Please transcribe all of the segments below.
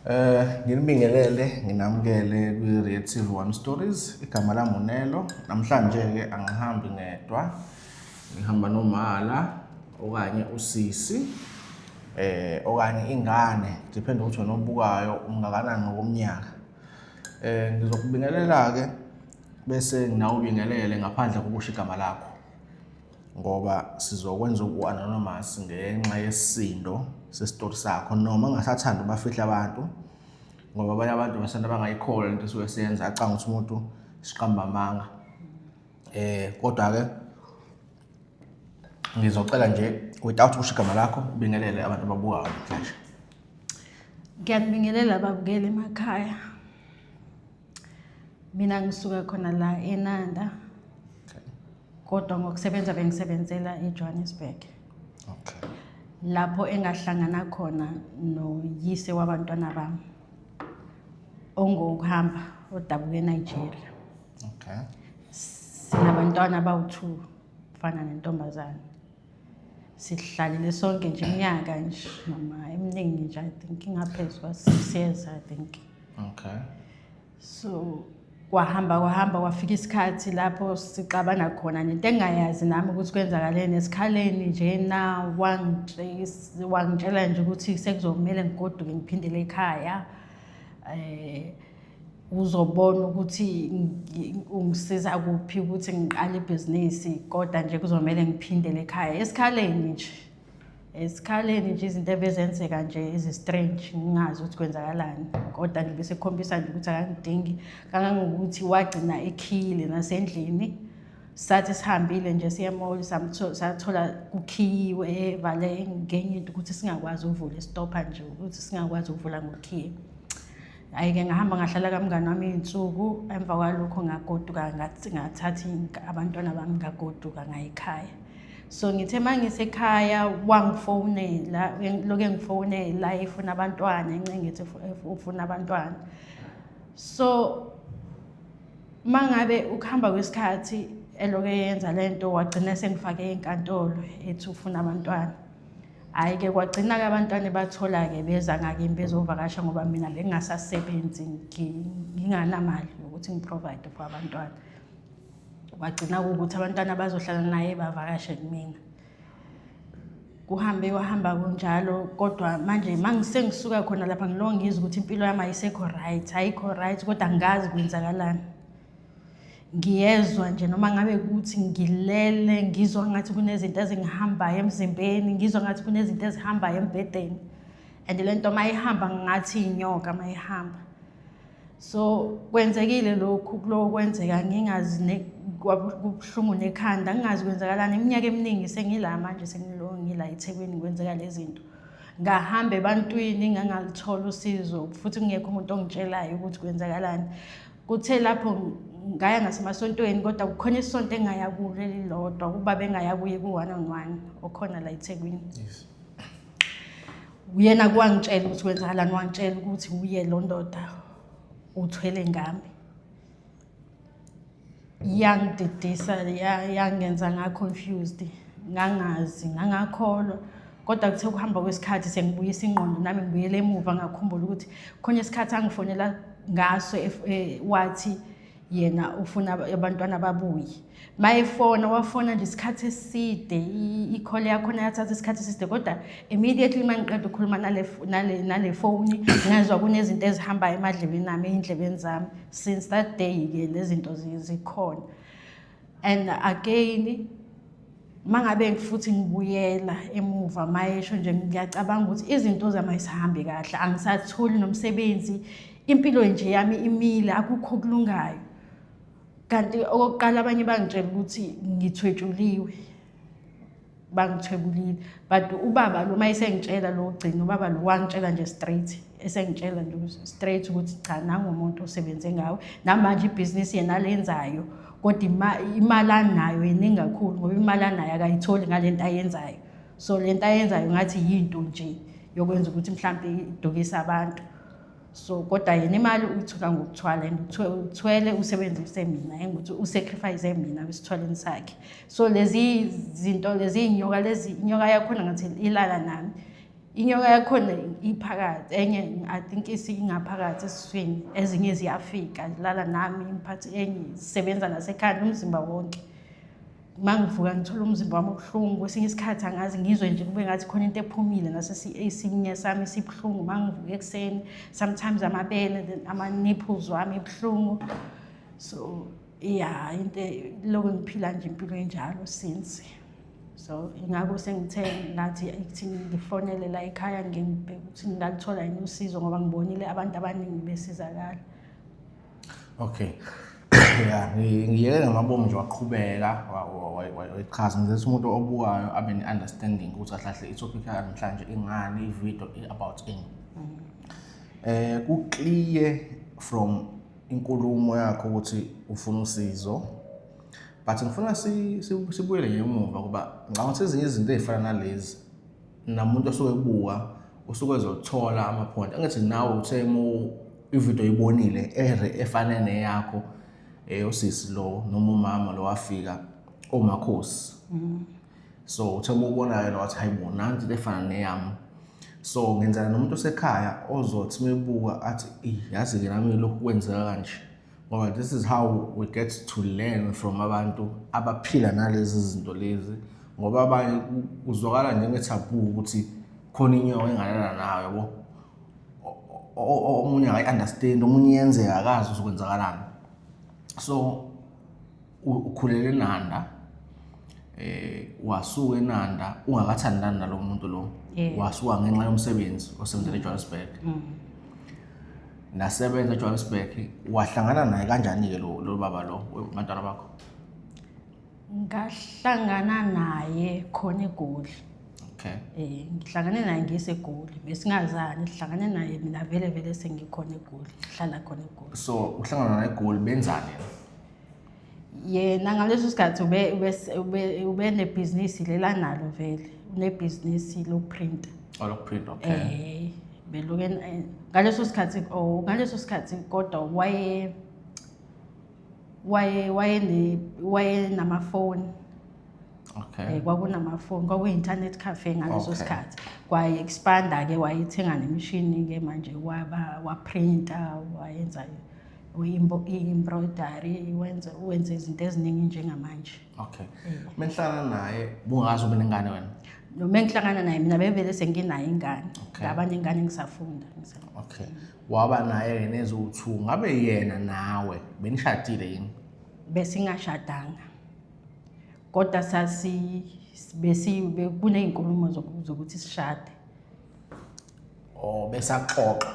Nginibingelele nginamukele kwi-Reactive One Stories. Igama lami uNelo. Namhlanje ke angihambi ngedwa. Ngihamba nomala okanye usisi okanye ingane, depend ukuthi wena obukayo ungakanani ngokomnyaka. Ngizokubingelela ke bese nawe ubingelele ngaphandle kokusho igama lakho, ngoba sizokwenza uku-anonymous ngenxa yesisindo sesitori sakho, noma ngingasathanda ubafihla abantu, ngoba abanye abantu basanda bangayikholwa lento esuke siyenza, acanga ukuthi umuntu siqamba amanga. Kodwa-ke ngizocela nje without ukusho igama lakho ubingelele abantu ababukayo namhlanje. Ngiyanibingelela ababukeli emakhaya. Mina ngisuka khona la eNanda. Kodwa ngokusebenza bengisebenzela eJohannesburg. Lapho engahlangana khona noyise wabantwana bami ongokuhamba odabuka eNigeria. Sinabantwana abawu-2, mfana nentombazane. Sihlalile sonke nje iminyaka nje noma eminingi nje, I think ingaphezu kwa-6 years, I think. So kwahamba kwahamba kwafika isikhathi lapho sixabana khona nento engingayazi nami ukuthi kwenzakaleni esikhaleni nje na wangitshela nje ukuthi sekuzomele ngigoduke ngiphindele ekhaya. Uzobona ukuthi ungisiza kuphi ukuthi ngiqale ibhizinisi, kodwa nje kuzomele ngiphindele ekhaya. Esikhaleni nje, esikhaleni nje izinto ebezenzeka nje ezi-strange, ngingazi ukuthi kwenzakalani, kodwa nje bese kukhombisa nje ukuthi akangidingi, kangangokuthi wagcina ekhiyile nasendlini. Sathi sihambile nje siye e-mall, sathola kukhiyiwe, evale ngenye into ukuthi singakwazi ukuvula isitopha nje, ukuthi singakwazi ukuvula ngokhiye. Hhayi-ke ngahamba ngahlala kamngani wami iy'nsuku, emva kwalokho ngagoduka, ngathatha abantwana bami ngagoduka ngaya ekhaya. So ngithe uma ngisekhaya wangifonela, lokhu engifonela efuna abantwana, encenga ethi ufuna abantwana. So uma ngabe ukuhamba kwesikhathi elokhu eyenza le nto, wagcina sengifake enkantolo ethi ufuna abantwana. Hhayi-ke kwagcina-ke abantwana ebathola-ke beza ngakimi bezovakasha, ngoba mina bengingasasebenzi, nginganamali yokuthi ngi-provide for abantwana. Kwagcina kuwukuthi abantwana bazohlala naye bavakashe kumina. Kuhambe kwahamba kunjalo, kodwa manje sengisuka khona lapha ngilokhu ngizwa ukuthi impilo yami ayisekho right, ayikho right, kodwa angazi kwenzakalani. Ngiyezwa nje noma ngabe kuthi ngilele, ngizwa ngathi kunezinto ezingihambayo emzimbeni, ngizwa ngathi kunezinto ezihambayo embhedeni. And le nto mayihamba ngathi inyoka mayihamba. So kwenzekile lokhu, kuloko kwenzeka ngingazi, kubuhlungu nekhanda, ngingazi kwenzakalani. Iminyaka eminingi sengila manje, sengilo ngila eThekwini kwenzeka lezi zinto. Ngahamba ebantwini ngangalithola usizo, futhi kungekho umuntu ongitshelayo ukuthi kwenzakalani. Kuthe lapho ngaya ngasemasontweni, kodwa kukhona isonto engaya kulo elilodwa, ubaba engaya kuye ku-one on one okhona la eThekwini. Uyena kwangitshela ukuthi kwenzakalani, wangitshela ukuthi uye lo ndoda uthwele ngami. Yangididisa, yangenza nga-confused, ngangazi, ngangakholwa. Kodwa kuthe ukuhamba kwesikhathi sengibuyisa ingqondo nami ngibuyele emuva, ngakhumbula ukuthi khona isikhathi angifonela ngaso wathi yena ufuna abantwana babuye. Mayefona wafona nje isikhathi eside, i-call yakhona yathatha isikhathi eside, kodwa immediately uma ngiqeda ukukhuluma nale foni ngezwa kunezinto ezihambayo emadlebeni ami, ey'ndlebeni zami. Since that day-ke lezi zinto zikhona. And again mangabe futhi ngibuyela emuva mayesho nje, ngiyacabanga ukuthi izinto zami azisahambi kahle, angisatholi nomsebenzi, impilo nje yami imile, akukho okulungayo. Kanti okokuqala abanye bangitshela ukuthi ngithwetshuliwe, bangithwebulile, but ubaba lo mayesengitshela lo gcina, ubaba lo wangitshela nje straight, esengitshela nje straight ukuthi cha, nangumuntu osebenze ngawe, namanje ibhizinisi yena alenzayo, kodwa imali anayo iningi kakhulu, ngoba imali anayo akayitholi ngale nto ayenzayo. So le nto ayenzayo ngathi yinto nje yokwenza ukuthi mhlampe idukise abantu. So kodwa yena imali uyithola ngokuthwala, and uthwele usebenzise mina, engukuthi u-sacrifice mina esithwaleni sakhe. So lezi zinto lezi inyoka, lezi inyoka yakhona ngathi ilala nami. Inyoka yakhona iphakathi, enye I think isingaphakathi esiswini, ezinye ziyafika zilala nami ngiphathe enye zisebenza nasekhanda umzimba wonke. Uma ngivuka ngithola umzimba wami ubuhlungu, kwesinye isikhathi angazi ngizwe nje kube ngathi khona into ephumile nasesinye sami sibuhlungu uma ngivuka ekuseni. Sometimes amabele, then ama-nipples wami ebuhlungu. So yeah, into lokhu ngiphila nje impilo enjalo since. So ingakho sengithe ngathi ekuthi ngifonele la ekhaya ngibheke ukuthi ngingalithola yini usizo ngoba ngibonile abantu abaningi besizakala. Okay. Yeah, ngiyeke ngamabomu nje waqhubeka wayichaza ngizethi umuntu obukayo abe ne-understanding ukuthi kahle kahle i-topic yanamhlanje ingani, i-video i-about ini. Ku-clear from inkulumo yakho ukuthi ufuna usizo, but ngifuna sibuyele nje emuva ngoba ngicabanga ukuthi ezinye izinto ey'fana nalezi namuntu osuke ebuka usuke ezothola ama-point. Angithi nawe uthe uma ividiyo oyibonile efana neyakho, usisi lo noma umama lo wafika omakhosi. So uthe uma ubonayo yena wathi hayi bo, nansi into efana neyami. So ngenzela nomuntu osekhaya ozothi uma ebuka athi yazi-ke nami lokhu kwenzeka kanje, ngoba this is how we get to learn from abantu abaphila nalezi zinto lezi, ngoba abanye kuzwakala njenge-taboo ukuthi khona inyoka engalala nayo, yabo. Omunye akayi-understand, omunye iyenzeka akazi ukuthi kwenzakalani. So ukhulele eNanda, wasuka eNanda ungakathandani nalo muntu lo, wasuka ngenxa yomsebenzi osebenzela eJohannesburg. Nasebenza eJohannesburg, wahlangana naye kanjani-ke lo baba lo bantwana bakho? Ngahlangana naye khona eGoli. Okay. Ngihlangane naye ngiseGoli, besingazani, ngihlangane naye mina vele vele sengikhona eGoli, ngihlala khona eGoli. So uhlangana naye eGoli, benzani yena? Yena ngaleso sikhathi ube nebhizinisi lela nalo vele, unebhizinisi lokuprinta. Oh, lokuprinta, okay. Beluke ngaleso sikhathi, oh, ngaleso sikhathi kodwa waye waye waye waye namafoni. Okay. Kwakunamafoni, kwakuyi-internet cafe ngaleso sikhathi. Kwaye-expanda ke, wayethenga nemishini ke manje, waba waprinta, wayenza i-embroidery, wenza izinto eziningi njengamanje. Okay. Menihlangana naye bungazi ube nengane wena? Noma engihlangana naye mina bevele senginayo ingane. Ngaba nengane ngisafunda. Okay. Waba naye yena eziwu-2, ngabe yena nawe benishadile yini? Besingashadanga. Kodwa sasi besi kuney'nkulumo zokuthi sishade. Oh, besaxoxa.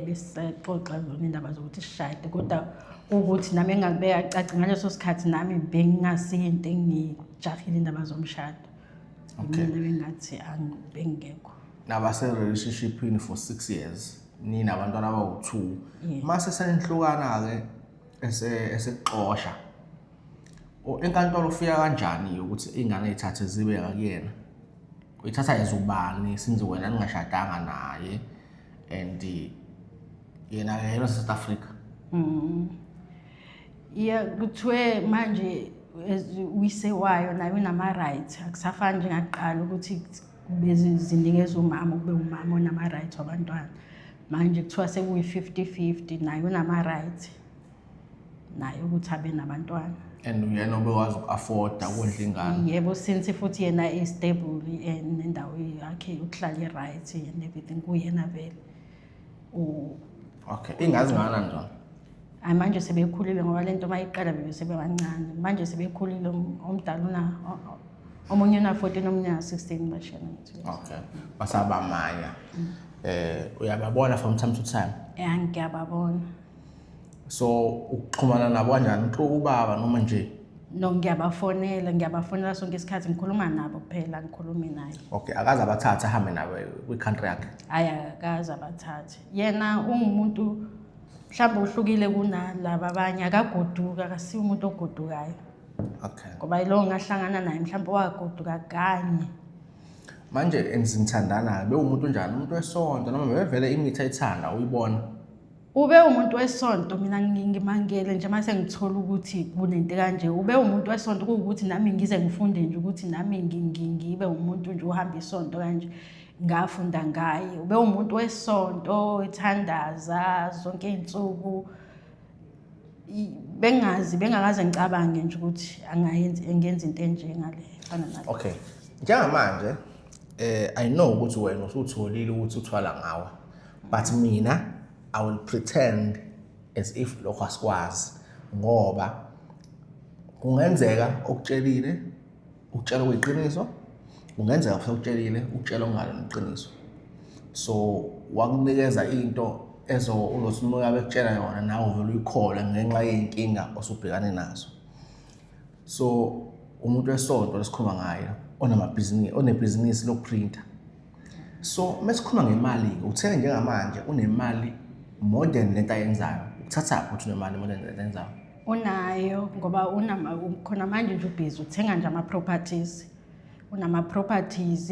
Besaxoxa zona indaba zokuthi sishade, kodwa ukuthi nami engakubeka cace ngaleso sikhathi nami bengingasiyo into engijahile indaba zomshado. Okay. Mina bengathi bengekho. Nabase relationshipini for 6 years, ninabantwana abawu-2. Yeah. Mase senihlukana-ke esekuxosha. Enkantolo ufika kanjani ukuthi ingane ithathe zibe ngakuyena? Uyithatha as ubani since wena ningashadanga naye and yena yena South Africa? Yeah, kuthiwe manje uyise wayo naye unama rights, akusafani njengakuqala ukuthi bezinikeza umama kube umama onama rights wabantwana. Manje kuthiwa sekuyi 50-50, naye unama rights naye ukuthi abe nabantwana. And uyena obekwazi uku-afforda ukondla ingane? Yebo, since futhi yena i-stable and nendawo yakhe yokuhlala i-right and everything, kuyena vele. Okay, ingane zingakanani zona? Hayi, manje sebekhulile ngoba lento uma iqala bebe sebebancane. Manje sebekhulile, omdala una omunye una 14, omunye una 16, bashiyana ngo-2 years. Okay, basabamanya. Uyababona from time to time? Yeah, ngiyababona. So ukuxhumana nabo kanjani? Uxoxa ubaba noma nje? No, ngiyabafonela sonke isikhathi, ngikhuluma nabo kuphela, ngikhulumi naye. Okay, akaze abathathe ahambe nabo kwi-country yakhe? Hhayi, akaze abathathe. Yena ungumuntu mhlawumbe uhlukile kunalaba abanye, akagoduki, akasiye umuntu ogodukayo. Okay. Ngoba lo ngahlangana naye mhlawumbe wagoduka kanye. Manje enizithandana bewumuntu onjani? Umuntu wesonto noma bevele imithi ayithanda uyibona? Ube umuntu wesonto, mina ngimangele nje mase ngithola ukuthi kunento kanje. Ube umuntu wesonto kuwukuthi nami ngize ngifunde nje ukuthi nami ngibe umuntu nje uhamba isonto kanje. Ngafunda ngaye. Ube umuntu wesonto, ethandaza zonke iy'nsuku. Bengazi, bengakaze ngicabange nje ukuthi angayenza, engenza into enjengale efana nale. Okay, njengamanje I know ukuthi wena usutholile ukuthi uthwala ngawe, but mina I will pretend as if lokho asikwazi, ngoba kungenzeka okutshelile ukutshela okuyiqiniso, kungenzeka futhi okutshelile ukutshela okungalona iqiniso. So wakunikeza into ezo uzothi uma uyabe ekutshela yona nawe uvele uyikholwe ngenxa yey'nkinga osubhekane nazo. So umuntu wesonto lesikhuluma ngaye onamabhizinisi, onebhizinisi lokuprinta. So mesikhuluma ngemali-ke, uthe njengamanje unemali more than lento ayenzayo. Ukuthathaphi ukuthi unemali more than lento ayenzayo? Unayo, ngoba unama khona manje nje ubhizi uthenga nje ama-properties, unama-properties,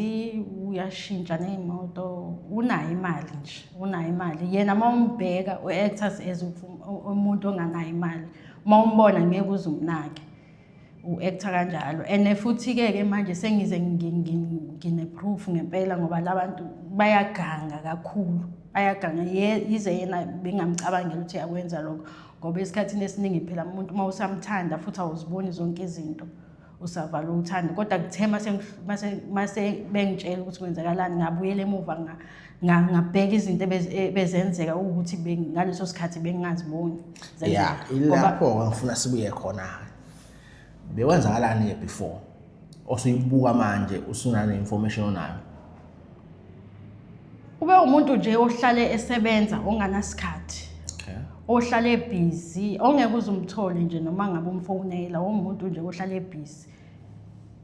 uyashintsha ney'moto, unayo imali nje, unayo imali. Yena uma umbheka u-acta as umuntu onganayo imali, uma umbona ngeke uze umnake, u-acta kanjalo. And futhi-ke ke manje sengize ngine-proof ngempela, ngoba la bantu bayaganga kakhulu, bayaganga. Yize yena bengamcabangela ukuthi uyakwenza lokho, ngoba esikhathini esiningi phela umuntu uma usamthanda futhi awuziboni zonke izinto, usavala uthando. Kodwa kuthe mase bengitshela ukuthi kwenzakalani, ngabuyela emuva, ngabheka izinto ebezenzeka ukuthi ngaleso sikhathi bengingaziboni zenzeka. Ya, ilapho ngifuna sibuye khona-ke. Bekwenzakalani-ke before osuyibuka manje usunale information onayo? Ube umuntu nje ohlale esebenza, onganasikhathi, ohlale ebhizi, ongeke uze umthole nje noma ngabe umfonela, umuntu nje ohlale ebhizi.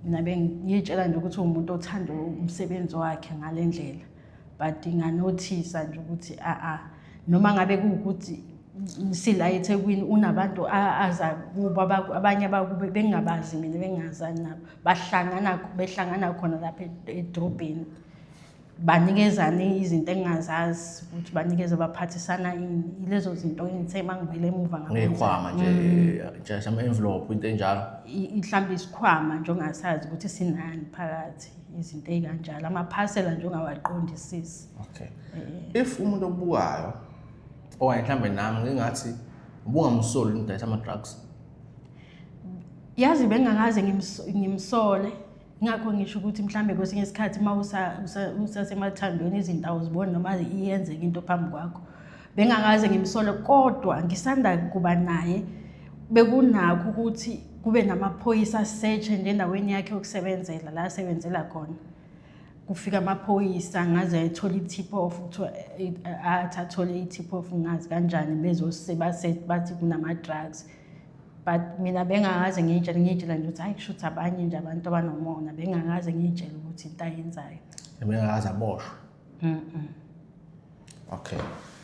Mina bengiyitshela nje ukuthi uwumuntu othanda umsebenzi wakhe ngale ndlela, but nganothisa nje ukuthi a-a noma ngabe kuwukuthi sila eThekwini unabantu aza kubo, abanye abakubo bengingabazi mina, bengingazani nabo, bahlangana, behlangana khona lapha edrobheni, banikezane izinto engingazazi ukuthi banikeze, baphathisana ini. Ilezo zinto engithe uma ngibuyela emuva ngabona. Ngey'khwama nje, ama-envelope, into enjalo. Mhlawumbe isikhwama nje ongasazi ukuthi sinani phakathi, izinto ey'kanjalo, amaphasela nje ongawaqondisisi. Okay, if umuntu okubukayo okanye mhlawumbe nami ngingathi ubungamsoli umdayisa ama-drugs? Yazi, bengingakaze ngimsole. Ingakho ngisho ukuthi mhlambe kwesinye isikhathi uma usasemathandweni izinto awuziboni noma iyenzeka into phambi kwakho. Bengingakaze ngimsole, kodwa ngisanda kuba naye bekunakho ukuthi kube namaphoyisa asearch-e nje endaweni yakhe yokusebenzela, la asebenzela khona. Kufika amaphoyisa, ngaze ayithola i-tip off, kuthiwa athi athole i-tip off ngazi kanjani, bathi kunama-drugs. But mina bengakaze ngiyitshele, ngiyitshela nje ukuthi hayi, kusho ukuthi abanye nje abantu abanomona. Bengakaze ngiyitshele ukuthi into ayenzayo. Bengakaze aboshwe? Okay,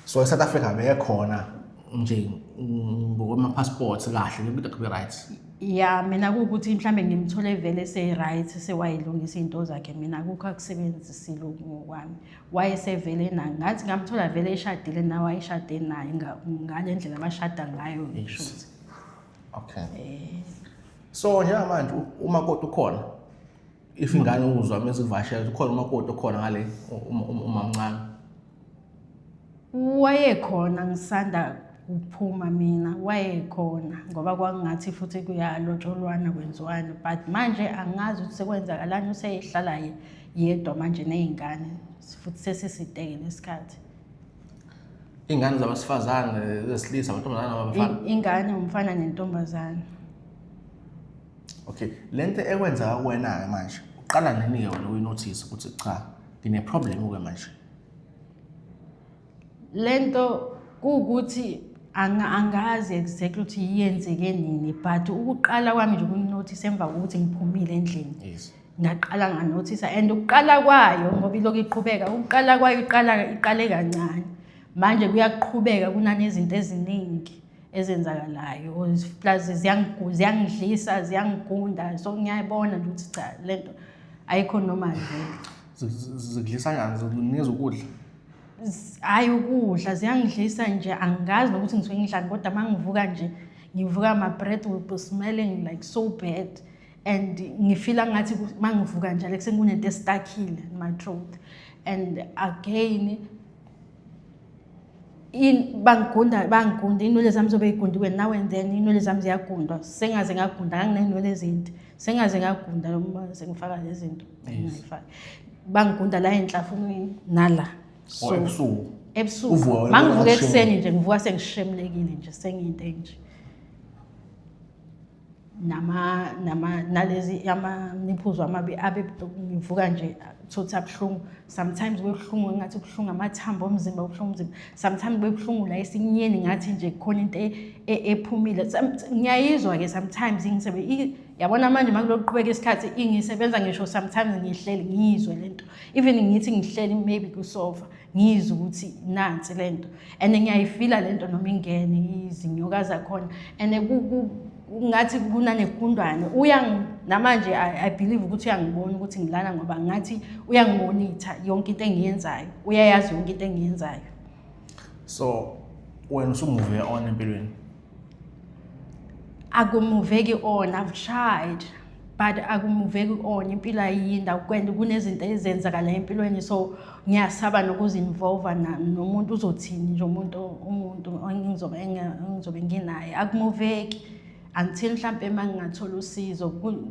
so e-South Africa bekhona nje ngokwama-passports kahle, into kube right? Ya, mina kuwukuthi mhlambe ngimthole vele se-right, sewayilungisa iy'nto zakhe. Mina akukho akusebenzisile ngokwami, wayesevele na ngathi ngamthola vele eshadile nawe wayeshade naye ngale ndlela abashada ngayo, ngisho ukuthi. Okay, so njengamanje umakoti ukhona? If ingane uzwa mezivashela, ukhona umakoti okhona ngale, umamncane? Wayekhona ngisanda kuphuma mina, wayekhona, ngoba kwakungathi futhi kuyalotsholwana, kwenziwani, but manje angazi ukuthi sekwenzakalani, useyihlala yedwa manje ney'ngane, futhi sesisiteke lesikhathi. Iy'ngane zabesifazane, zesilisa, amantombazane, abafana? Ingane umfana nentombazane. Okay, lento ekwenzeka kuwena-ke manje, uqala nini-ke wena ukuyinothisa ukuthi cha, ngine-problem-ke manje? Lento kuwukuthi angazi exactly ukuthi yenzeke nini, but ukuqala kwami nje ukuyinothisa emva kokuthi ngiphumile endlini. Ngaqala nganothisa, and ukuqala kwayo, ngoba ilokhu iqhubeka, ukuqala kwayo iqala iqale kancane, manje kuyaqhubeka, kunanezinto eziningi ezenzakalayo, plus ziyangidlisa, ziyangigunda. So ngiyayibona nje ukuthi cha, lento ayikho normal vele. Zikudlisa kanjani? Zikunikeza ukudla? Hhayi ukudla, ziyangidlisa nje, angazi nokuthi ngisuke ngidlani, kodwa uma ngivuka nje, ngivuka my breath will be smelling like so bad, and ngifila ngathi uma ngivuka njalo ekuseni kunento estakhile in my throat. And again, in bangigunda, bangigunda iy'nwele zami zobe y'gundiwe. Now and then iy'nwele zami ziyagundwa. Sengaze ngagunda, nganginey'nwele ezinde, sengaze ngagunda noma sengifaka lezi zinto engingayifaki. Bangigunda la enhlafunweni nala. So ebusuku? Ebusuku. Uvuka wena? Mangivuka ungakushemi? Ekuseni nje ngivuka sengishemulekile nje, sengiyinto enje, nama nalezi ama-nipples amabi abe ngivuka nje thothi abuhlungu. Sometimes kube buhlungu ngathi kubuhlungu amathambo omzimba, kubuhlungu umzimba. Sometimes kube buhlungu la esinyeni, ngathi nje khona into ephumile. Ngiyayizwa-ke sometimes yabona manje uma kulokuqhubeka isikhathi ingisebenza, ngisho sometimes ngihleli ngiyizwe lento, even ngithi ngihleli maybe kusofa, ngiyizwe ukuthi nansi lento and ngiyayifila lento noma ingene izinyoka zakhona and ngathi kunanegundwane. Uyang namanje I believe ukuthi uyangibona ukuthi ngilana, ngoba ngathi uyangimonitha yonke into engiyenzayo, uyayazi yonke into engiyenzayo. So wena usumove on empilweni? Akumuveki on. I've tried, but akumuveki on. Impilo ayiyinda kwenda, kunezinto ezenzakala empilweni, so ngiyasaba nokuzi-involva nomuntu. Uzothini nje umuntu engizobe nginaye? Akumuveki until mhlampe uma ngingathola usizo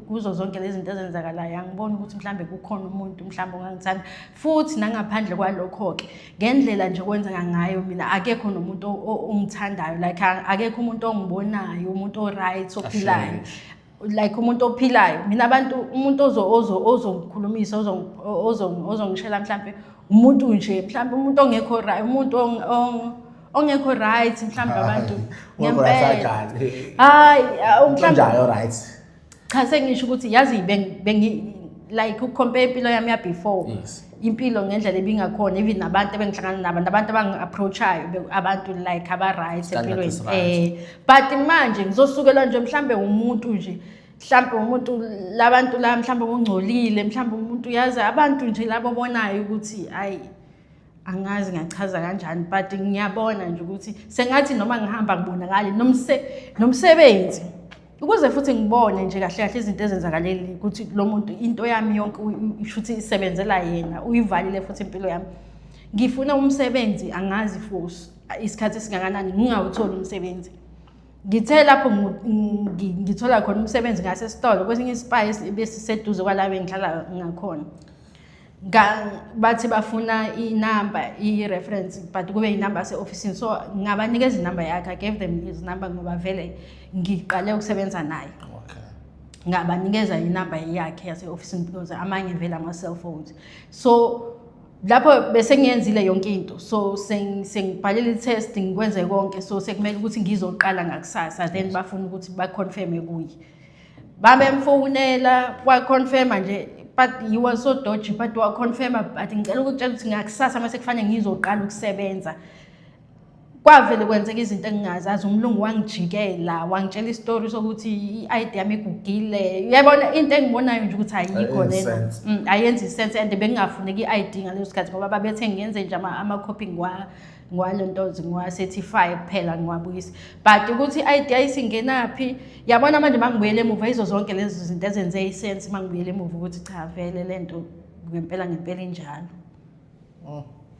kuzo zonke lezi zinto ezenzakalayo. Angiboni ukuthi mhlambe kukhona umuntu mhlambe ongangithanda futhi. Nangaphandle kwalokho-ke, ngendlela nje kwenzeka ngayo, mina akekho nomuntu ongithandayo. Like akekho umuntu ongibonayo, umuntu o-right, ophilayo, like umuntu ophilayo. Mina abantu, umuntu ozongikhulumisa, ozongishela mhlampe umuntu nje, mhlampe umuntu ongekho right, umuntu ongekho right mhlampe abantu. Ungekho right? Ngempela. Kanjani? Hayi, mhlampe Kanjani right? Cha, sengisho ukuthi yazi bengi like ukucompare impilo yami ya before, impilo ngendlela ebingakhona, even nabantu ebengihlangana nabo, nabantu abangi-approach-ayo, abantu like aba-right Standard empilweni. is right. But manje ngizosukela nje mhlambe umuntu nje, mhlambe umuntu labantu la, mhlambe ungcolile, mhlambe umuntu, yazi abantu nje labo bonayo ukuthi hayi, angazi ngachaza kanjani, but ngiyabona nje ukuthi sengathi noma ngihamba ngibonakali nomsebenzi, ukuze futhi ngibone nje kahle kahle izinto ezenzakaleli ukuthi lo muntu into yami yonke shuthi isebenzela yena, uyivalile futhi impilo yami. Ngifuna umsebenzi, angazi for isikhathi esingakanani ngingawutholi umsebenzi. Ngithe lapho ngithola khona umsebenzi ngasesitolo kwesinye ispayi besiseduze kwala bengihlala ngakhona, bathi bafuna inamba, i-reference, but kube inamba yase-ofisini. So ngabanikeza inamba yakhe. I gave them his number ngoba vele ngiqale ukusebenza naye. Ngabanikeza inamba yakhe yase-ofisini because amanye vele ama-cellphones. So lapho bese ngiyenzile yonke into, so sengibhalile i-test, ngikwenze konke, so sekumele ukuthi ngizoqala ngakusasa. Then bafuna ukuthi baconfirme kuye, babemfonela, waconfirma nje, but he was so dodgy, but waconfirma. But ngicela ukutshela ukuthi ngakusasa mase kufanele ngizoqala ukusebenza, kwavele kwenzeka izinto engingazazi. Umlungu wangijikela, wangitshela isitori sokuthi i-ID yami igugile. Uyabona into engibonayo nje ukuthi ayikho Ayenzi lena. sense. Ayenzi sense and bengingafuneki i-ID ngaleso sikhathi ngoba babethe ngiyenze nje amakhophi ngiwalento, ngiwa-certify kuphela, ngiwabuyise, but ukuthi i-ID ayisingenaphi. Yabona manje uma ngibuyele emuva, yizo zonke lezo zinto ezenze isense uma ngibuyele emuva ukuthi cha, vele le nto ngempela ngempela injalo.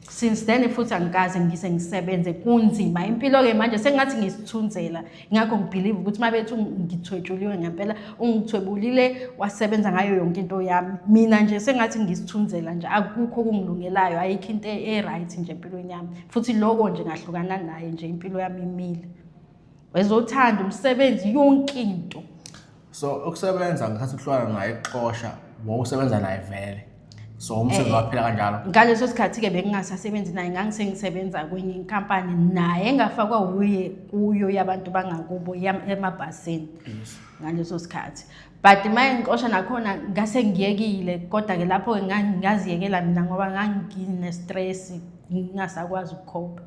Since then futhi angikaze ngise ngisebenze. Kunzima impilo-ke manje, sengathi ngisithunzela. Ingakho ngibelieve ukuthi uma bethi ngithwetshuliwe, ngempela ungithwebulile, wasebenza ngayo yonke into yami. Mina nje sengathi ngisithunzela nje, akukho okungilungelayo, ayikho into e-right nje empilweni yami. Futhi loko nje ngahlukana naye nje, impilo yami imile, wezothanda, umsebenzi, yonke into. So ukusebenza ngesikhathi uhlukana naye, exosha, wawusebenza naye vele, so umsebenzi waphela kanjalo? Ngaleso sikhathi-ke bengingasasebenzi naye, ngangisengisebenza kwenye inkampani naye engafakwa wuye kuyo, yabantu bangakubo, emabhasini ngaleso sikhathi. But uma ngixosha nakhona ngase ngiyekile, kodwa-ke lapho-ke ngaziyekela mina ngoba ngangine-stress, ngingasakwazi ukukhopha,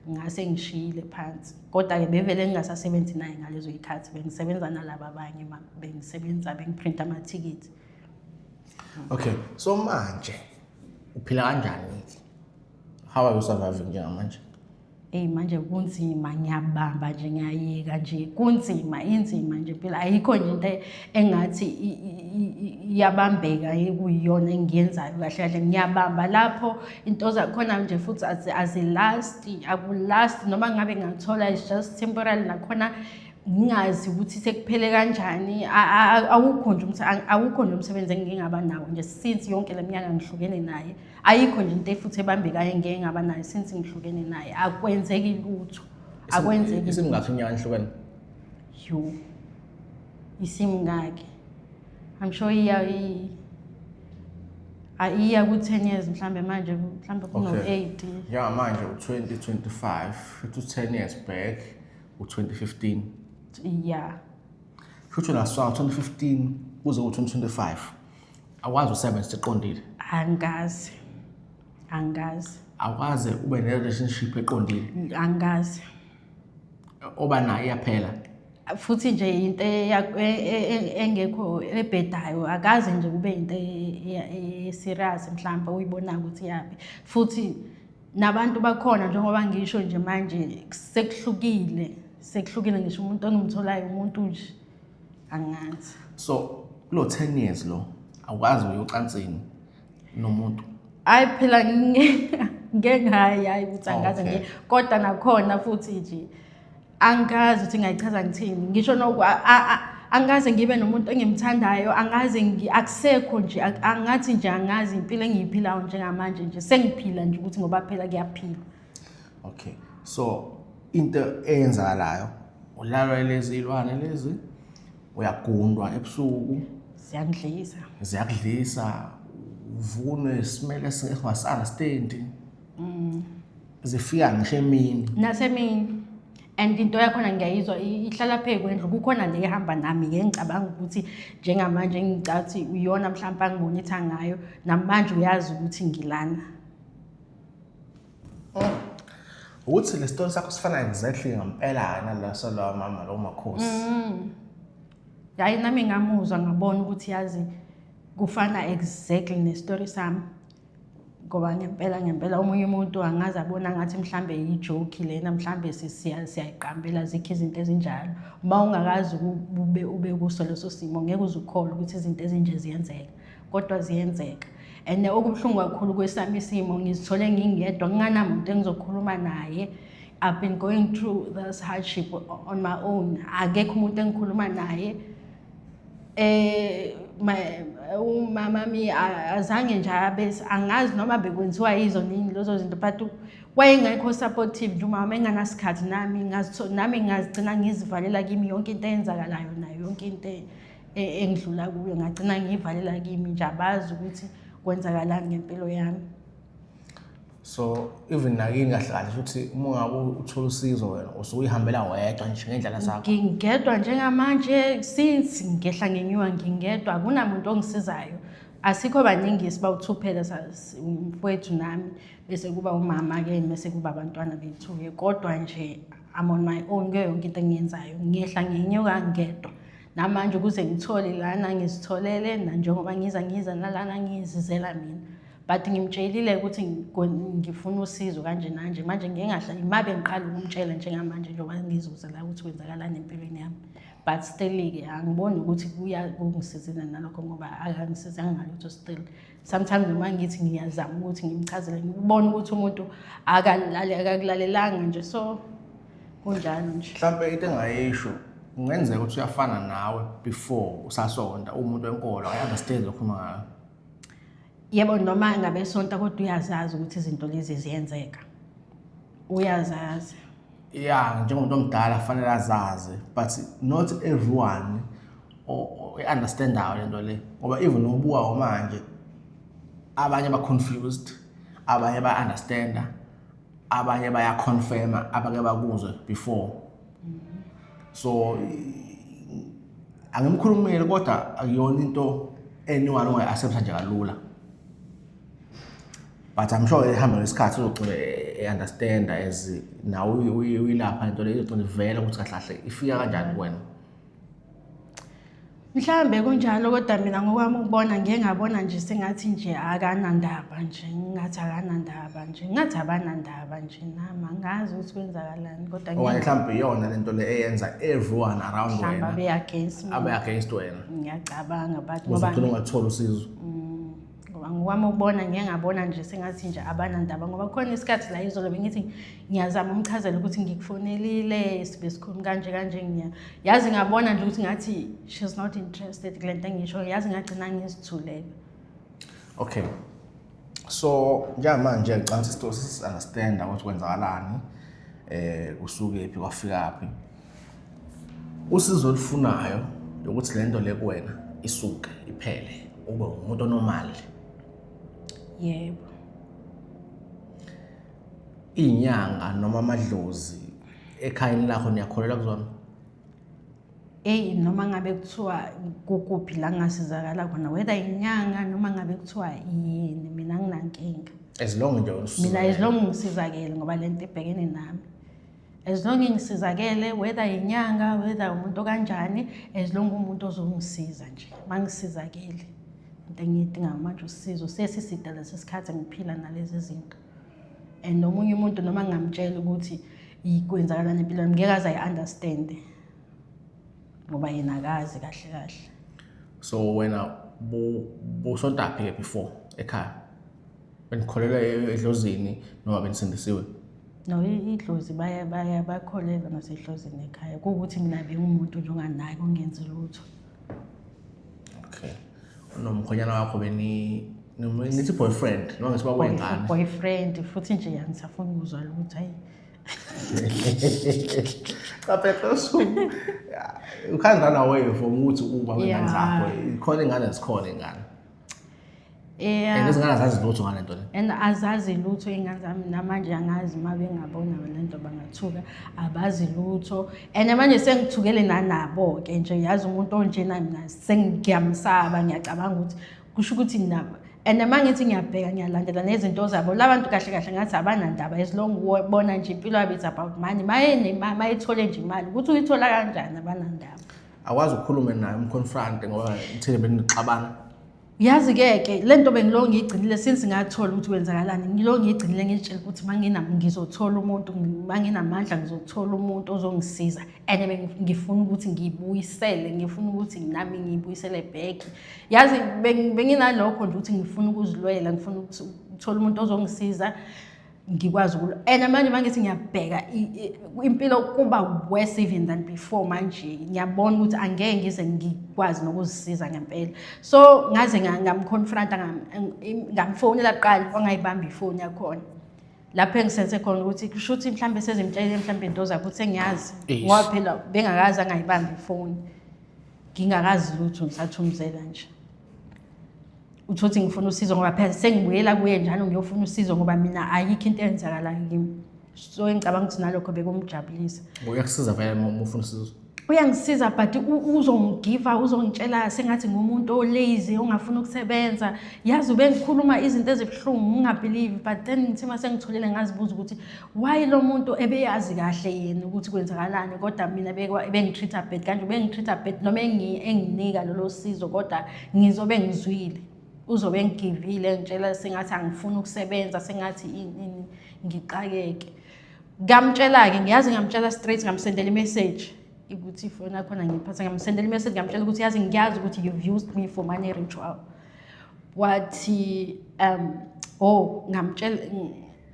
ngase ngishiyile phansi. Kodwa-ke bevele ngingasasebenzi naye ngalezo y'khathi, bengisebenza nalaba abanye, bengisebenza bengiprinta amathikithi. Okay, so manje uphila kanjani? How are you surviving njengamanje? Eyi manje kunzima, ngiyabamba nje, ngiyayeka nje, kunzima, inzima nje impilo. Ayikho nje into engathi iyabambeka ekuyiyona engiyenzayo kahle kahle. Ngiyabamba lapho into zakhona nje futhi azilasti, akulasti noma ngabe ngathola, it's just temporary, nakhona ngingazi ukuthi sekuphele kanjani. Awukho nje awukho nje umsebenzi engingaba nawo nje since yonke le minyaka ngihlukene naye. Ayikho nje into futhi ebambekayo engike ngaba nayo since ngihlukene naye. Akwenzeki lutho, akwenzeki. Isimngakhi iminyaka nihlukene? Yo, isimngaki? I'm sure iya iya ku-10 years mhlambe manje, mhlambe kuno-8. Njengamanje u-2025, futhi u-10 years back u-2015. Yeah. Futhi naswa 2015 kuze ku-2025 akwazi usebenza eqondile. Angazi, angazi. Awukaze ube ne-relationship eqondile? Angazi. Oba nayo iyaphela? Futhi nje into engekho ebhedayo, akaze nje kube into e-serious mhlawumbe uyibonayo ukuthi yapi. Futhi nabantu bakhona, njengoba ngisho nje manje sekuhlukile, sekuhlukile, ngisho umuntu engimtholayo umuntu nje angazi. So kulo 10 years lo awukazi uye ocansini nomuntu? Hayi phela, ngeke ngayi, hayi ukuthi angaze ngiye, kodwa nakhona futhi nje angazi ukuthi ngingayichaza ngithini. Ngisho noku angaze ngibe nomuntu engimthandayo, angaze, akusekho nje, angathi nje angazi impilo engiyiphilayo njengamanje nje, sengiphila nje ukuthi ngoba phela kuyaphilwa. Okay, so into eyenzakalayo, ulalwa lezi ilwane lezi, uyagundwa ebusuku. Ziyangidlisa. Ziyakudlisa, uvunwe isimele esingasi-understandi. Zifika ngisho emini? Nasemini. And into yakhona ngiyayizwa, ihlala phezu kwendlu. Kukhona le ehamba nami-ke, ngicabanga ukuthi njengamanje ngicathi uyona mhlawumpe angibonitha ngayo. Namanje uyazi ukuthi ngilana. Ukuthi le story sakho sifana exactly ngempela naleso la mama lo makhosi. Hayi, nami ngamuzwa, ngabona ukuthi yazi kufana exactly nestory sami, ngoba ngempela ngempela omunye umuntu angaze abona ngathi mhlambe yi-joke lena, mhlambe siyayiqambela, zikho izinto ezinjalo. Uma ungakazi ube kuso leso simo, ngeke uze ukholwe ukuthi izinto ezinje ziyenzeka, kodwa ziyenzeka. And okubuhlungu kakhulu kwesami isimo, ngizithole ngingedwa, nginganamuntu engizokhuluma naye. I've been going through this hardship on my own, akekho umuntu engikhuluma naye. Umama mi azange nje abe, angazi noma bekwenziwa yizo nini lezo zinto, but wayengekho supportive nje umama, enganasikhathi nami. Nami ngazigcina ngizivalela kimi yonke into eyenzakalayo nayo, yonke into engidlula kuyo ngagcina ngiyivalela kimi nje, abazi ukuthi kwenzakalani ngempilo yami. So even nakini kahle kahle futhi, uma ungabe uthola usizo, wena usuyihambela wedwa nje ngendlela zakho? Ngingedwa njengamanje, since ngehla ngenyuka ngingedwa, akunamuntu ongisizayo. Asikho baningi, sibawu-two phela, umfowethu nami, bese kuba umama-ke, bese kuba abantwana bethu-ke. Kodwa nje I'm on my own kuyo yonke into engiyenzayo, ngiyehla ngenyuka ngedwa. Namanje ukuze ngithole lana ngizitholele, njengoba ngiza nalana ngizizela mina, but ngimtshelile ukuthi ngifuna usizo kanje nanje. Manje ngike ngahlala imabe ngiqala ukumtshela njengamanje njengoba ngizuza la ukuthi kwenzakalani empilweni yami, but still-ke angiboni ukuthi kuya kungisizile nalokho, ngoba akangisizanga ngalutho. Still sometimes noma ngithi ngiyazama ukuthi ngimchazele, ngibone ukuthi umuntu akakulalelanga nje, so kunjalo nje. Mhlawumbe into engayisho, kungenzeka ukuthi uyafana nawe before usasonta, umuntu wenkolo, I understand okhuluma ngayo. Yebo, noma ngabe sonta, kodwa uyazazi ukuthi izinto lezi ziyenzeka, uyazazi. Ya, njengomuntu omdala fanele azazi, but not everyone i-understandayo lento le, ngoba even ubuka manje abanye ba-confused, abanye ba-understanda, abanye baya-confirma abake bakuzwe before. So angimkhulumeli, kodwa akuyona into anyone ongayi-accepta nje kalula, but I'm sure ehamba ngesikhathi uzogcina e-understanda as nawe uyilapha lento le, izogcina ivela ukuthi kahle kahle ifika kanjani kuwena. Mhlawumbe kunjalo, kodwa mina ngokwami ukubona ngiye ngabona nje sengathi nje akanandaba nje, ngathi akanandaba nje, ngathi abanandaba nje nami angazi ukuthi kwenzakalani kodwa Okanye mhlawumbe iyona lento le eyenza everyone around mhlawumbe wena abe against me. abe against wena, Ngiyacabanga but ukuze ngoba ugcine ungatholi usizo. Ngoba ngokwami ukubona ngiye ngabona nje sengathi nje abanandaba, ngoba khona isikhathi la izolo bengithi ngiyazama umchazela ukuthi ngikufonelile, sibe sikhuluma kanje kanje, ngiya yazi ngabona nje ukuthi ngathi she's not interested kule nto engisho, yazi ngagcina ngizithulela. Okay, so njengamanje ngicabanga ukuthi isitori sisi-understand ukuthi kwenzakalani, kusukephi kwafikaphi. Usizo olufunayo ukuthi le nto le kuwena isuke iphele, ube umuntu onormal. Yebo. Iy'nyanga noma amadlozi ekhayeni lakho niyakholelwa kuzona? Eyi, noma ngabe kuthiwa kukuphi la ngingasizakala khona, whether inyanga noma ngabe kuthiwa yini, mina nginankinga. As long nje Mina as long ngisizakele, ngoba le nto ibhekene nami, as long ngisizakele, whether inyanga, whether umuntu okanjani, as long umuntu ozongisiza nje, mangisizakele. Into engiyidingayo manje usizo. Sesiside lesi sikhathi ngiphila nalezi zinto, and omunye umuntu noma ngingamtshela ukuthi kwenzakalani empilweni, ngeke aze ayi-understand ngoba yena akazi kahle kahle. So wena busontaphi-ke before ekhaya? Benikholelwa edlozini noma benisindisiwe? No, idlozi baya bakholelwa nasedlozini ekhaya, kuwukuthi mina bengumuntu nje onganaki, ongenzi lutho. Okay, nomkhonyana wakho beni nithi boyfriend noma ngithi bakwengane? Boyfriend futhi nje angisafuni ukuzwa lutho, hayi. Cha phela, so you can't run away from ukuthi uba wengane zakho. Ikhona ingane, zikhona ingane. And izingane azazi lutho ngale nto le. And azazi lutho iy'ngane zami namanje, angazi uma bengabona le nto bangathuka, abazi lutho. And manje sengithukele nanabo-ke nje, yazi umuntu onjena mina sengiyamsaba, ngiyacabanga ukuthi kusho ukuthi nabo. And uma ngithi ngiyabheka, ngiyalandela nezinto zabo la bantu, kahle kahle ngathi abanandaba, as long bona nje impilo yabo it's about money, mayethole nje imali, ukuthi uyithola kanjani, abanandaba. Akwazi ukukhulume naye, umconfront, ngoba thina benixabana? Yazi-ke ke le nto bengilo ngiyigcinile since ngathola ukuthi kwenzakalani, ngilo ngiyigcinile, ngitshela ukuthi ngizothola umuntu, uma nginamandla ngizothola umuntu ozongisiza. And ngifuna ukuthi ngiyibuyisele, ngifuna ukuthi nami ngiyibuyisele back. Yazi benginalokho nje ukuthi ngifuna ukuzilwela, ngifuna ukuthola umuntu ozongisiza ngikwazi ukulwa. And manje mangithi ngiyabheka impilo kuba worse even than before. Manje ngiyabona ukuthi angeke ngize ngikwazi nokuzisiza ngempela. So ngaze ngamconfronta, ngamfonela kuqala, wangayibamba ifoni yakhona, lapho engisense khona ukuthi kusho ukuthi mhlawumbe sezimtshelile mhlawumbe into zakho ukuthi sengiyazi, ngoba phela bengakazi angayibambi ifoni, ngingakazi lutho, ngisathumzela nje. Uthothi ngifuna usizo, ngoba phela sengibuyela kuye njalo ngiyofuna usizo, ngoba mina ayikho into eyenzakalayo kimi. So ngicabanga ukuthi nalokho bekumjabulisa. Uyakusiza vele uma ufuna usizo? Uyangisiza, but uzongigiva, uzongitshela sengathi ngumuntu olazy ongafuni ukusebenza. Yazi ubengikhuluma izinto ezibuhlungu, ngingabelieve. But then ngithe uma sengitholile ngazibuza ukuthi why lo muntu ebeyazi kahle yena ukuthi kwenzakalani, kodwa mina ebengitreat-a bad kanje, ubengitreat-a bad noma enginika lolo sizo, kodwa ngizobe ngizwile uzobe engigivile, ngitshela sengathi angifuni ukusebenza, sengathi ini ini, ngixakeke. Ngamtshela-ke, ngiyazi ngamtshela straight, ngamsendela imessage ukuthi ifoni yakhona ngiyiphatha, ngamsendela imessage, ngamtshela ukuthi yazi ngiyazi ukuthi you've used me for money ritual. Wathi oh, ngamtshela,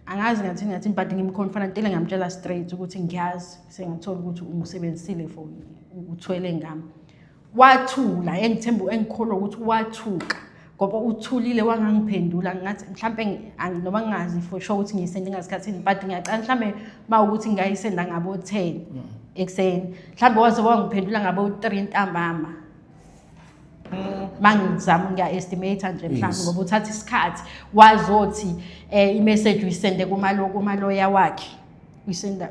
angazi ngathini ngathini, but ngimconfrontile, ngamtshela straight ukuthi ngiyazi sengathola ukuthi ungisebenzisile for uthwele ngami. Wathula, engithemba engikholwa ukuthi wathuka ngoba uthulile, wangangiphendula. Ngathi mhlampe noma ngingazi for sure ukuthi ngiyisende ngasikhathini, but ngiyacala mhlambe uma ukuthi ngayisenda ngabo-10 ekuseni, mhlambe waze wangiphendula ngabo-3 ntambama, mangizama ngiya-estimate nje mhlawumbe, ngoba uthatha isikhathi. Wazothi i-message uyisende kumaloya wakhe,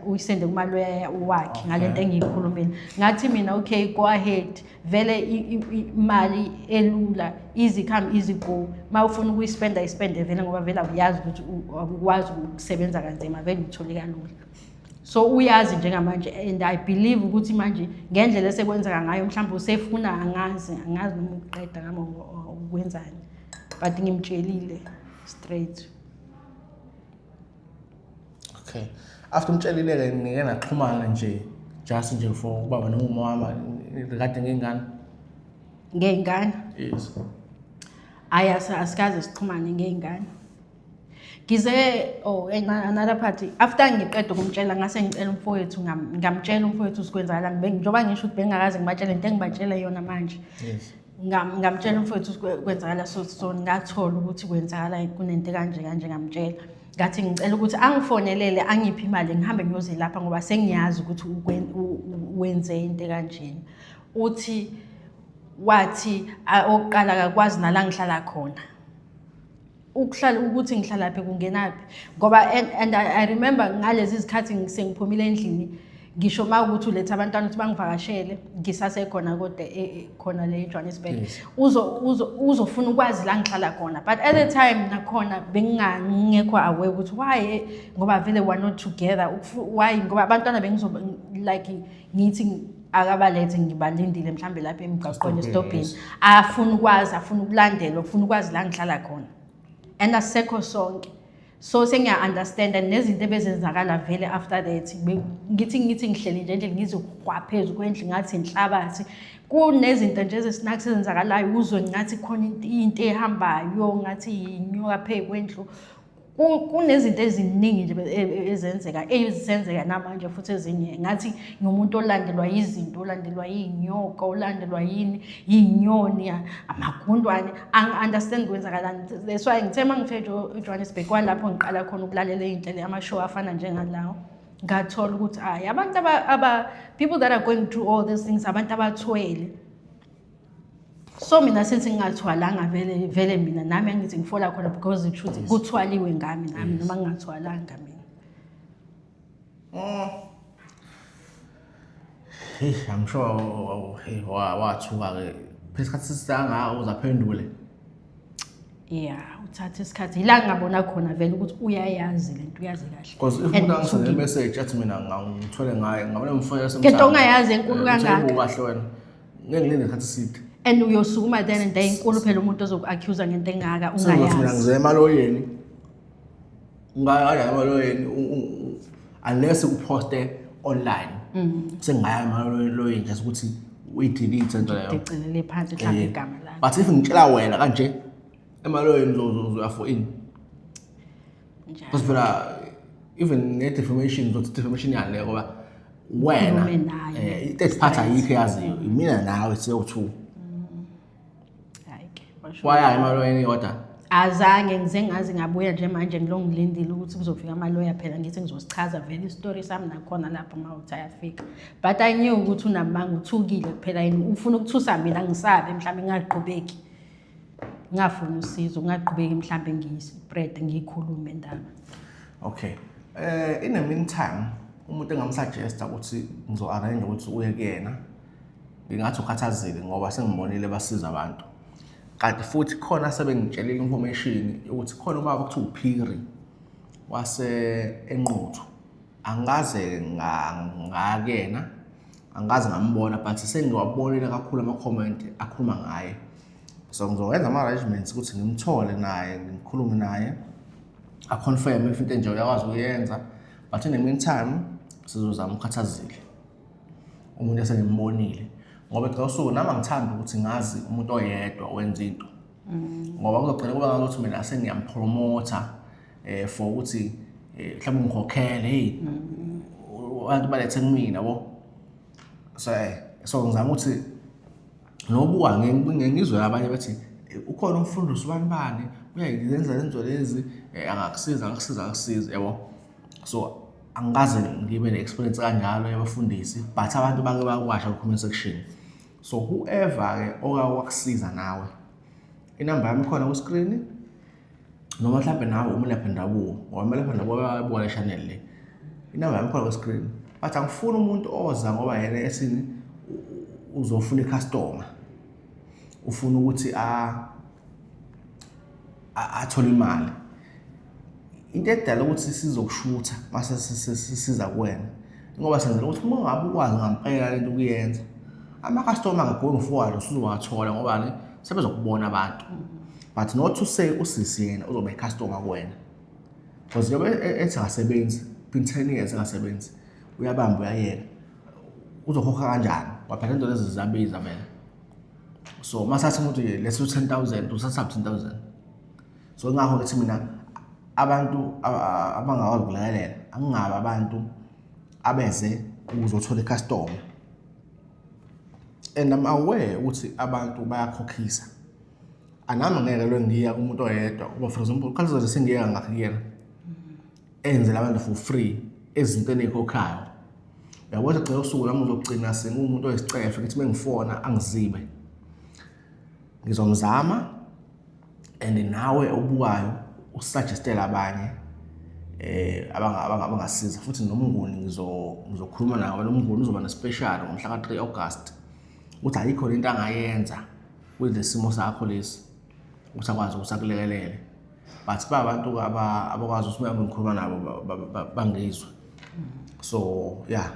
uyisende kumaloya wakhe ngalento engiyikhulumile. Ngathi mina, okay, go ahead, vele imali elula, easy come easy go, uma ufuna ukuyispenda ispende vele, ngoba vele awuyazi ukuthi awukwazi ukusebenza kanzima, vele uthole kalula. So uyazi njengamanje, and I believe ukuthi manje ngendlela esekwenzeka ngayo, mhlawumbe usefuna, angazi, angazi noma ukuqeda ngama ukwenzani, but ngimtshelile straight. Okay, after umtshelile-ke, nike naxhumana nje, just nje for ubaba noma umama regarding ingane? Ngey'ngane? Yes. Hhayi, asikaze sixhumane ngey'ngane. Ngize, oh, another part, after ngiqeda ukumtshela, ngase ngicela umfowethu, ngamtshela umfowethu ukuthi kwenzakalani. Njengoba ngisho ukuthi bengingakaze ngibatshele into engibatshele yona manje. Ngamtshela umfowethu ukuthi kwenzakala, so ngathola ukuthi kwenzakala kunento kanje kanje. Ngamtshela, ngathi ngicela ukuthi angifonelele, angiphe imali, ngihambe ngiyozelapha, ngoba sengiyazi ukuthi wenze into kanjena. Uthi wathi okokuqala akakwazi nala ngihlala khona, ukuhlala ukuthi ngihlalaphi, kungenaphi, ngoba and I remember ngalezi zikhathi sengiphumile endlini, ngisho uma ukuthi uletha abantwana ukuthi bangivakashele, ngisasekhona kodwa khona le eJohannesburg. Uzofuna ukwazi la ngihlala khona, but at the time nakhona bengingekho aware ukuthi why, ngoba vele we're not together. Why? Ngoba abantwana bengizoba like ngithi akabalethe, ngibalindile mhlambe lapha emgaqweni, Esitobhini, esitobhini. Yes. Afuna ukwazi, afuna ukulandelwa, ufuna ukwazi la ngihlala khona, and asisekho sonke, so sengiya-understand nezinto ebezenzakala vele after that. Ngithi ngihleli nje endlini, ngizihwa phezu kwendlu ngathi inhlabathi, kunezinto nje ezesinakho ezenzakalayo, uzwe ngathi khona into ehambayo, ngathi inyoka phezu kwendlu. Kunezinto eziningi nje ezenzeka, ezisenzeka namanje futhi. Ezinye ngathi ngumuntu olandelwa yizinto, olandelwa yiy'nyoka, olandelwa yini, yiy'nyoni, amagundwane. Angi-understand kwenzakalani. That's why ngithe uma ngifike eJohannesburg, kwalapho ngiqala khona ukulalela iy'nhlelo, ama-show afana njengalawo, ngathola ukuthi hhayi, abantu people that are going through all these things, abantu abathwele. So mina sithi ngingathwalanga vele vele, mina nami angithi ngifola khona because the truth kuthwaliwe ngami nami, noma ngingathwalanga mina. Hey, I'm sure, hey, wathuka-ke phela isikhathi sisanga uzaphendule. Ya, uthatha isikhathi, yila ngingabona khona vele ukuthi uyayazi lento, uyazi kahle. Because if And umuntu angisendele uthukile. Message athi mina ngithwele ngaye, ngabona ngimfonela. Ngento ongayazi enkulu kangaka. Kahle wena, ngeke ngilinde isikhathi eside. And uyosukuma then and there, inkulu phela umuntu ozoku-accusa ngento engaka. Sengizothi mina Ungayazi. ngize emaloyeni, ungaya emaloyeni unless uphoste online, sengingaya emaloyeni just ukuthi uyi-delete into leyo. Dicelele phansi mhlawumbe igama lakho. But if ngitshela wena kanje, emaloyeni uzoya for ini? Njalo. Because phela even ne-defamation, uzothi defamation yani leyo, ngoba wena Ukhulume naye. I-third party ayikho eyaziyo, imina nawe siyowu-two. Hhayi ke, basho. Waya emaloyeni kodwa? Azange ngize, ngaze ngabuya nje manje, ngilo ngilindile ukuthi kuzofika amaloya phela, ngithi ngizosichaza vele isitori sami nakhona lapho uma uthi ayafika. But I knew ukuthi unamanga, uthukile kuphela yini, ufuna ukuthusa mina, ngisabe mhlawumbe ngingaqhubeki, ngingafuni usizo, ngingaqhubeki mhlawumbe ngiyi-spread, ngiyikhulume indaba. Okay, in the meantime, umuntu engamsuggesta ukuthi ngizo-arrange ukuthi uye kuyena, ngingathi ukhathazile, ngoba sengibonile basiza abantu, kanti futhi khona sebengitshelile information ukuthi khona ubaba kuthiwa uPhiri wase eNquthu. Angikaze ngakuyena, angikaze ngambona, but sengiwabonile kakhulu ama-comment akhuluma ngaye, so ngizokwenza ama-arrangements ukuthi ngimthole naye, ngikhulume naye, aconfirm if into enje uyakwazi ukuyenza. But in the meantime sizozama ukhathazile, umuntu esengimbonile, ngoba egcina usuku nami angithandi ukuthi ngazi umuntu oyedwa wenza into, ngoba kuzogcina kuba ngathi mina sengiyampromotha for ukuthi mhlawumbe ngikhokhele, hey, abantu balethe kumina yabo. So ngizama ukuthi nobuka ngizwe abanye bethi ukhona umfundisi ubani bani uyayenza lenzo lezi, angakusiza, angakusiza, angakusiza yabo. So angikaze ngibe ne-experience kanjalo yabafundisi, but abantu bake bakwasha ku-comment section. So whoever-ke okake wakusiza nawe, inamba yami ikhona ku-screen, noma mhlawumbe nawe umelaphi ndabuko, ngoba umelaphi ndabuko bayabuka le channel le, inamba yami ikhona ku-screen. But angifuni umuntu oza ngoba yena ethini, uzofuna i-customer, ufuna ukuthi athole imali. Into edala ukuthi sizokushutha mase siza kuwena. Ngoba senzela ukuthi uma ngabe ukwazi ngampela lento ukuyenza, ama-customer going forward usuzowathola ngobani sebezokubona abantu. But not to say usisi yena uzoba i-customer kuwena. Because njengoba ethi akasebenzi, been 10 years engasebenzi, uyabamba uyayeka. Uzokhokha kanjani? Kwaphela into lezi ziyabiza vele. So masathi umuntu nje let's say 10,000, usathatha 10,000. So ingakho ngithi mina abantu abangakwazi ukulekelela angingabi abantu abeze ukuzothola i-customer. And I'm aware ukuthi abantu bayakhokhisa. Anami ngeke lo ngiya kumuntu oyedwa ngoba, for example, khathi sengiyeka ngakho kuyena enzela abantu for free ezintweni ey'khokhayo. Uyabona, gcina usuku lami uzogcina senguwumuntu oyisicefe, ngithi mengifona angizibe. Ngizomzama and nawe obukayo usuggestele abanye abangasiza futhi. Nomnguni ngizokhuluma nawe, nomnguni uzoba ne-special ngomhla ka-3 August ukuthi ayikho lento angayenza kule simo sakho lesi ukuthi akwazi ukuthi akulekelele, but ba abantu abakwazi ukuthi uma ngikhuluma nabo bangizwe. So yeah,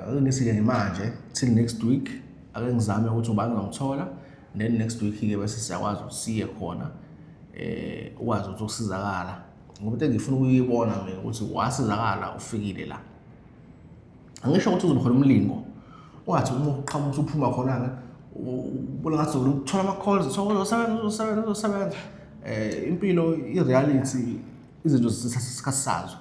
ake ngithi-ke manje till next week, ake ngizame ukuthi ubani ngizomthola, then next week-ke bese siyakwazi ukuthi siye khona, ukwazi ukuthi ukusizakala, ngoba into engifuna ukuyibona mina ukuthi wasizakala ufikile la. Angisho ukuthi uzoba khona umlingo, ungathi uma uqhamuka usuphuma khona-ke ubona ngathi uthola ama-calls, so uzosebenza, uzosebenza, uzosebenza. Impilo, i-reality, izinto zithatha isikhathi sazo.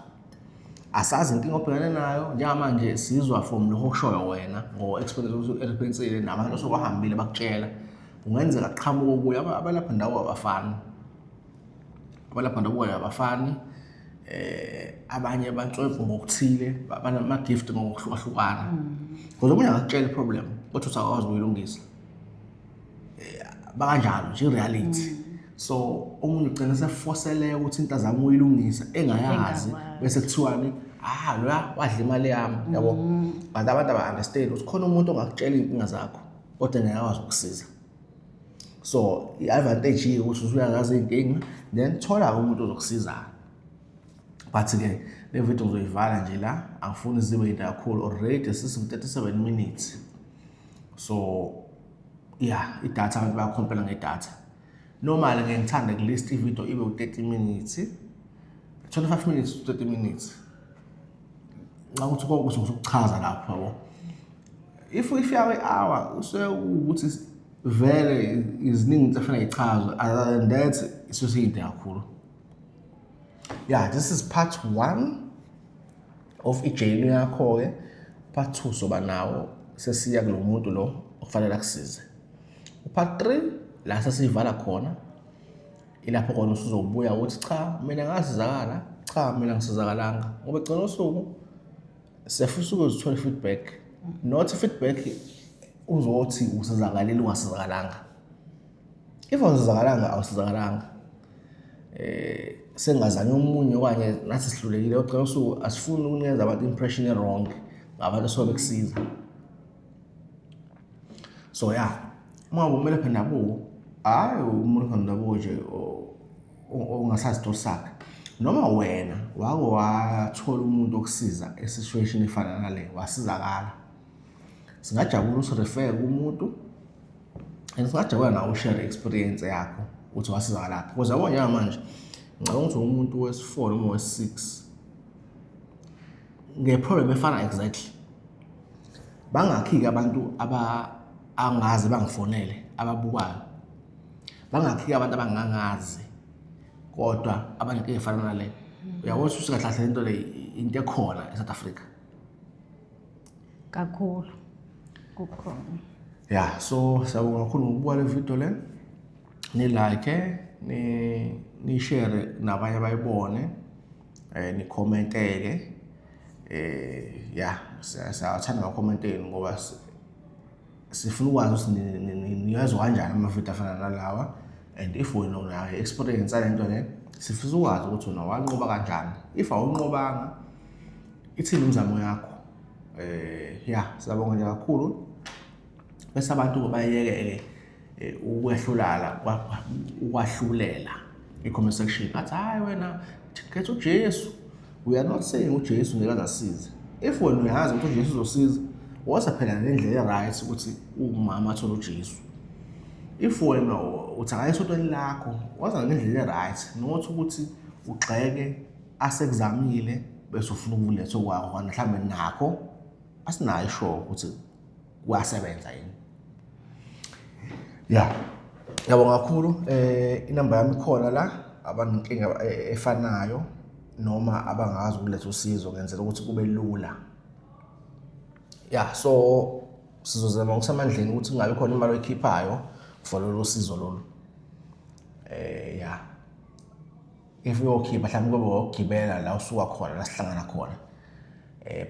Asazi inkinga obhekene nayo njengamanje, sizwa from lokho okushoyo wena ngo-experience osu-experience-ile nabantu osewahambile bakutshela. Kungenzeka kuqhamuka okuya abalapha ndawo abafani, abalapha ndabuko abafani. Abanye bantswempu ngokuthile, banama-gift ngokuhlukahlukana, because omunye angakutshela i-problem kodwa uthi akakwazi ukuyilungisa. Bakanjalo nje, i-reality. So omunye ugcina sefoseleka ukuthi into azama ukuyilungisa engayazi. Engakwazi. Bese kuthiwani? Ah, loya wadla imali yami, yabo. But abantu aba-understand ukuthi khona umuntu ongakutshela iy'nkinga zakho kodwa ngeke akwazi ukukusiza. So i-advantage ukuthi usuyazazi iy'nkinga, then thola umuntu ozokusiza. But-ke le video ngizoyivala nje la, angifuni zibe yinde kakhulu, already sesiku-37 minutes. So yeah, idatha, abantu bayakhompela ngedatha. Normally ngeke ngithande kulist ivideo ibe u-30 minutes, 25 minutes to 30 minutes, nxa ukuthi konke usukuchaza lapho, yabo. If ifika kwe-hour usuke ukuthi vele iziningi into efanele ichazwe, other than that isuke siyinde kakhulu. Yeah, this is part one of i-journey yakho-ke. Part two soba nawo sesiya kulo muntu lo okufanele akusize. Part three la sesiyivala khona, ilapho khona usuzobuya ukuthi cha, mina ngasizakala, cha, mina ngisizakalanga, ngoba gcina usuku siyafisa ukuzithola i-feedback, not i-feedback uzothi usizakalile ungasizakalanga. If awusizakalanga, awusizakalanga. Sengazanye omunye okanye nathi sihlulekile, ogcina usuku asifuni ukunikeza abantu impression e-wrong ngabantu esuke bekusiza. So yeah, uma ngabe umelaphi ndabuko, hhayi umelaphi ndabuko nje ongasazi isitori sakhe, noma wena wake wathola umuntu okusiza e-situation efana nale wasizakala, singajabula usi-refer kumuntu and singajabula nawe ushare experience yakho ukuthi wasizakalaphi, because yabo njengamanje ngicabanga ukuthi umuntu wesi-4 noma wesi-6 nge-problem efana exactly. Bangakhi-ke abantu aba angaze bangifonele ababukayo? Bangakhi-ke abantu abangangazi kodwa abanenkinga efana nale? Uyabona ukuthi kahle kahle lento le into ekhona e-South Africa. Kakhulu kukhona. Yeah, so siyabonga kakhulu ngokubuka le video le. Ni-like, ni share nabanye bayibone, ni-commenteke. Yeah, siyathanda ama-comment enu ngoba sifuna ukwazi ukuthi niyazwa kanjani amavidiyo afana nalawa, and if wena unayo experience yale nto le, sifisa ukwazi ukuthi wena wanqoba kanjani. If awunqobanga, ithini imizamo yakho? Yeah, siyabonga nje kakhulu. Bese abantu bayeke ukwehlulala, ukwahlulela i-comment section, athi hayi wena khetha uJesu. We are not saying uJesu ngeke azasize. If wena uyazi ukuthi uJesu uzosiza, woza phela nendlela e-right ukuthi umama athole uJesu. If wena uthi akaye esontweni lakho, woza ngendlela e-right, not ukuthi ugxeke asekuzamile bese ufuna ukuletha okwakho, kanti mhlawumbe nakho asinayo isure ukuthi kuyasebenza yini. Ya, ngiyabonga kakhulu. Inamba yami ikhona la, abanenkinga efanayo noma abangazi ukuletha usizo ngenzela ukuthi kube lula. Ya, so sizozama ngokusemandleni ukuthi kungabi khona imali oyikhiphayo for lolu sizo lolu. Ya, if uyokhipha mhlawumbe kube wokugibela la usuka khona, la sihlangana khona,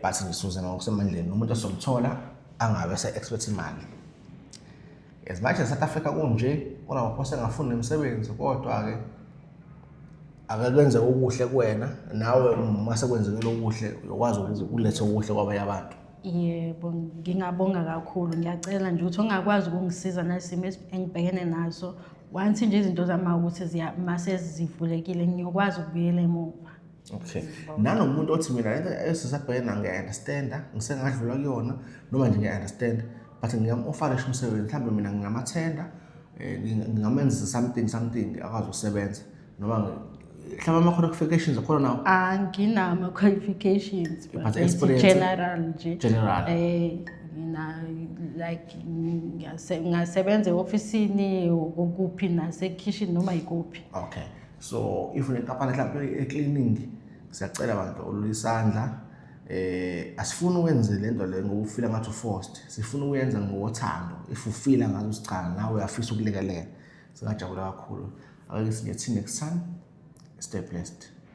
but nje sizozama ngokusemandleni umuntu esomthola angabe se-expect imali. As much as South Africa kunje, uRamaphosa engafuni nemisebenzi, kodwa-ke ake kwenze okuhle kuwena, nawe uma sekwenzekile okuhle uyokwazi ukuletha okuhle kwabanye abantu. Yebo, ngingabonga kakhulu. Ngiyacela nje ukuthi ongakwazi ukungisiza nesimo engibhekene naso, once nje izinto zami ukuthi mase zivulekile, ngiyokwazi ukubuyela emuva. Okay, nanomuntu othi mina lento esisabhekene nayo ngiya-understanda, ngisengadlula kuyona, noma nje ngiya-understand, but ngingam-offerisha umsebenzi, mhlawumbe mina ngingamathenda, ngingamenza something something akwazi ukusebenza, noma mhlawumbe ama-qualifications akhona nawo. Anginawo ama-qualifications, but but experience? General nje. General. Ngina like ngasebenza e-ofisini, kuphi, nasekhishini, noma yikuphi. Okay, so if unenkampani mhlawumbe e-cleaning, siyacela bantu olula isandla. Asifuni ukwenze lento le ngoba ufila ngathi u-forced, sifuna ukuyenza ngothando. If ufila ngathi usicha, nawe uyafisa ukulekelela, singajabula kakhulu. Ake singethi next time, stay blessed.